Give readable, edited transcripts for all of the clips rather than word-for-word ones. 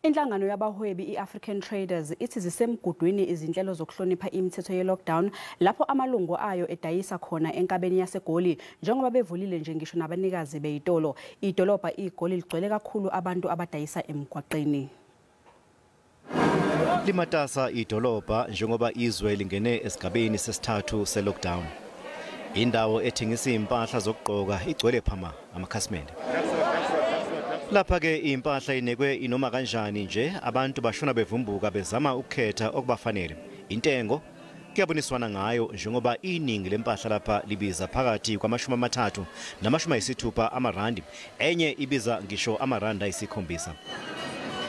Inhlangano yabahwebi i-African Traders ithi zisemgudwini izinhlelo zokuhlonipha imithetho ye-lockdown lapho amalungu ayo edayisa khona enkabeni yaseGoli njengoba bevulile nje ngisho nabanikazi beyitolo. Idolobha iGoli ligcwele kakhulu abantu abadayisa emgwaqeni. Limatasa idolobha njengoba izwe lingene esigabeni sesithathu se-lockdown. Indawo ethengisa impahla zokugqoka igcwele phama amakhasimende. Lapha ke impahla inekwe inoma kanjani nje abantu bashona bevumbuka bezama ukukhetha okubafanele. Intengo kuyaboniswana ngayo njengoba iningi lempahla lapha libiza phakathi kwama-30 nama-60 amarandi, enye ibiza ngisho amarandi ayisikhombisa.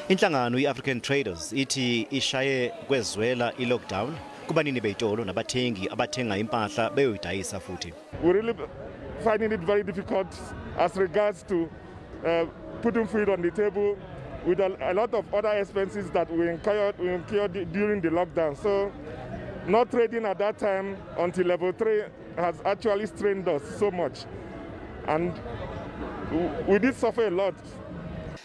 Inhlangano i-African Traders ithi ishaye kwezwela i-lockdown kubanini beyitolo nabathengi abathenga impahla beyoyidayisa futhi. We really finding it very difficult as regards to putting food on the table with a lot of other expenses that we incurred during the lockdown. So not trading at that time until level 3 has actually strained us so much. And we did suffer a lot.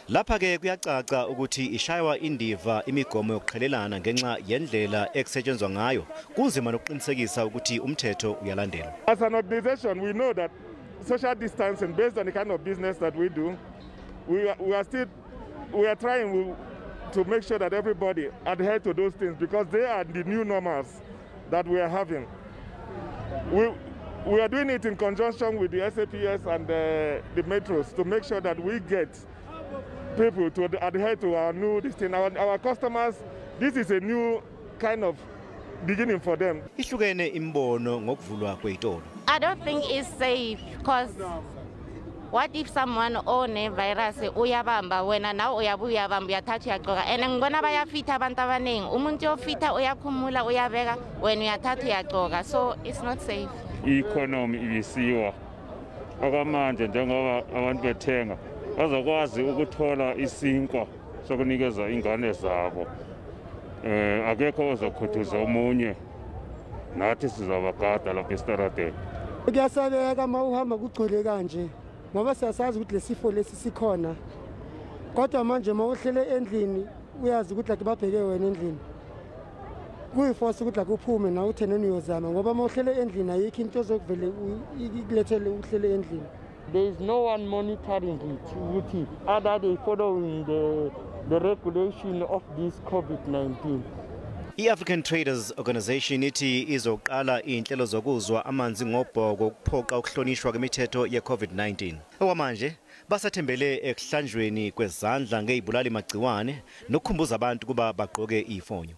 Lapha ke kuyacaca ukuthi ishaywa indiva imigomo yokuqhelelana ngenxa yendlela ekusetshenzwa ngayo, kunzima nokuqinisekisa ukuthi umthetho uyalandelwa. As an organization, we know that social distancing, based on the kind of business that we do, we are trying to make sure that everybody adhere to those things because they are the new normals that we are having. We are doing it in conjunction with the SAPS and the metros to make sure that we get people to adhere to our new this thing. Our customers, this is a new kind of beginning for them. Ihlukene imbono ngokuvulwa kwezitolo. I don't think it's safe because what if someone one virus uyabamba wena nawe uyabuya uyabamba uyathatha uyagcoka and ngibona bayafitha abantu abaningi, umuntu uyofitha uyakhumula uyabeka wena uyathatha uyagcoka, so it's not safe. I-economy ibisiwa okwamanje njengoba abantu bethenga bazokwazi ukuthola isinkwa sokunikeza ingane zabo. Akekho ozokhuthuza omunye, nathi sizabagada lapha esitaradeni. Kuyasabeka uma uhamba kugcwele kanje ngoba siyasazi ukuthi lesifo lesi sikhona, kodwa manje uma uhlele endlini uyazi ukuthi like babheke wena endlini, kuyiforce ukuthi like uphume nawe utheneni uyozama ngoba uma uhlele endlini ayikho into ozokuvele ikulethele uhlele endlini. There is no one monitoring it, ukuthi are they following the regulation of this COVID-19. I-African Traders Organization ithi izoqala inhlelo zokuzwa amanzi ngobhoko ukuphoqa ukuhlonishwa kwemithetho ye-COVID-19. Okwamanje basathembele ekuhlanjweni kwezandla ngezibulali magciwane nokukhumbuza abantu kuba bagqoke ifonyo.